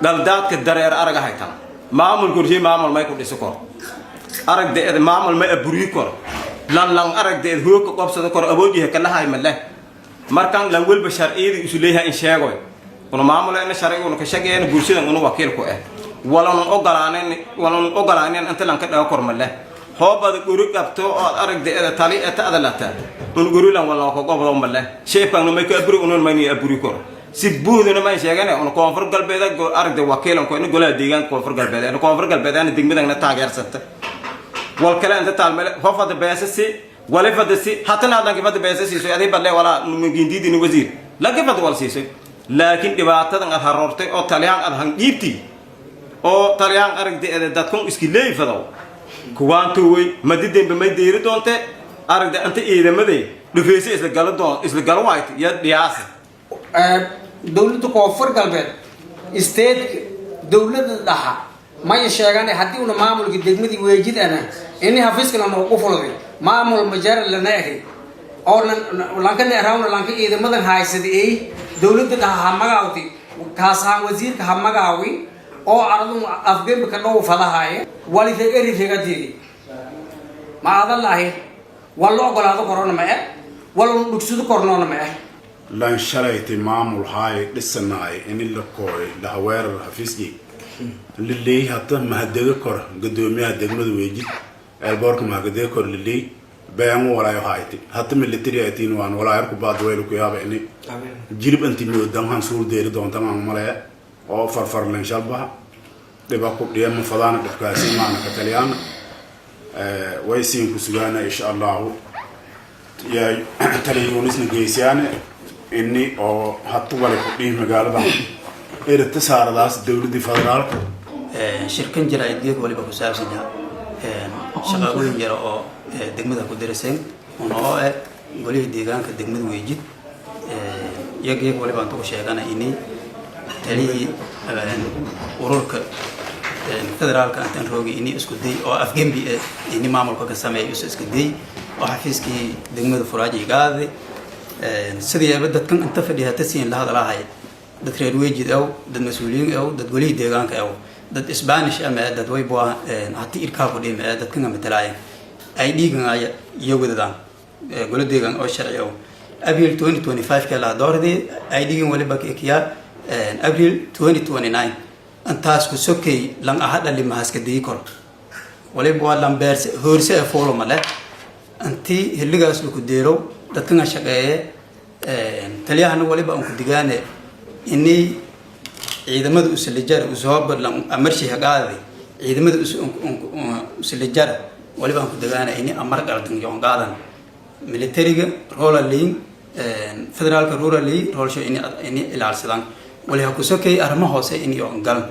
Dhaldaadka dareer araga haytan maamul korshey, maamul may ku dhisi kor, aragda ed maamul may aburiyi kor, lan lan aragda ed hoogka qobsado kor, awoodyaha kalahay ma leh. Markan lan welba sharciyadii isu leeyahay in sheegoy, una maamulena sharciga una ka shaqeeyana, bulshadan una wakiil ku ah. Walanun ogolaanen, walanun ogolaanen inta lan ka dhago kor ma leh. Hoobada guri qabto oo aad aragda eda tali eta adalata un gurilan walna ka gobdo ma leh. Sheefkaangna may ka aburi, unun mayni aburi kor. Si buuduna may sheegane, una Koonfur Galbeed aragda wakiilan ko ina golaha deegaanka Koonfur Galbeed, ina Koonfur Galbeed ana degmadana taageersanta. Wal kale inta taalmele hofada beesa si walifada si hatana hadan kifada beesa siisoy aday balle walaa magindidini wasiir lankifada wal siisoy, laakiin dhibaatadan aad haroortay oo taliyaan aad handhiibti oo taliyaan aragda ede dadkun iski leeyfadaw kuwaantuwey madidembe may deeri doonte. Aragda anta ciidamaday dhufeyse isla galo doon, isla galo waayt iyo dhiyaasa. Dowladda Koonfur Galbeed, stateka, dowladda dhaxa maya sheegane haddii una maamulka degmadii Weejid ana ini hafiiskana noogu fulday maamul majaara lana eri oo lanka neerawna lanka ciidamadan haysada ey dowladda dhaxa ha magaawti, kaas ahaan wasiirka ha magaawi oo aradun afgembi ka dhow fadahaye walite eri regadidi ma adalahi wal la ogolaado korona ma eh, wal dhugsado kornoona ma eh. Lan shalaytay maamul haay dhisanaay ini la kooy lahaweerar xafiisjey liley hata mahadego kor gudoomiyaha degmada Weejid eelboorka mahadego kor liley beengu walaayo hayti hata military atiin waan walaayar ku baad waylu ku yaaba ini jilib anti moodan han suul deeri doontan aan malaya oo farfarlen shalbaha dhiba ku dhiya ma fadaana dhibkaasi maana ka taliyaan. Way siin ku sugaana insha Allahu yaa taliyuunisna geysiyaane ini oo hatu wali ku dhihi magaalada erata saaradaas dowladii federaalka. Shirkan jaraa'idgeed waliba ku saabsan yaha shaqaaqooyin yara oo degmada ku diriseen una oo eh golihii deegaanka degmada Weejid. Iyaga waliba inta ku sheegana ini taliyihii ururka federaalka intan roogi ini isku day oo afgembi ini maamulka ka sameeya isu isku day oo xafiiskii degmada furaaji gaadi. Sidiiaba dadkan inta fadhiya hata siin la hadalahay, dad reer Weejid aw, dad mas-uuliyiin aw, dad golihii deegaanka aw, dad Spanish ama dad wayboa hati irkaa ku dhime dadkan matalaayan ay dhiigan ay iyo wadadaan golo deegaan oo sharci aw. April 2025 ka la doordii ay dhiigan waliba kiya April 2029. Intaas ku sokay lan aha dhali mahaska dii kor waliba waa lan beerse hoorse ee fuulo male. Intii xilligaas uu ku deerow dadkan shaqeeye taliyahana waliba aan ku digaane ini ciidamada usalajara usooba amarshi hagaadi ciidamada usalajara waliba aan ku digaane ini amar qaldan yoon qaadan. Militariga role leyin, federaalka role leyi, roolsho ini ilaalsadaan wali ha ku sokay arrimo hoose in yoon galan.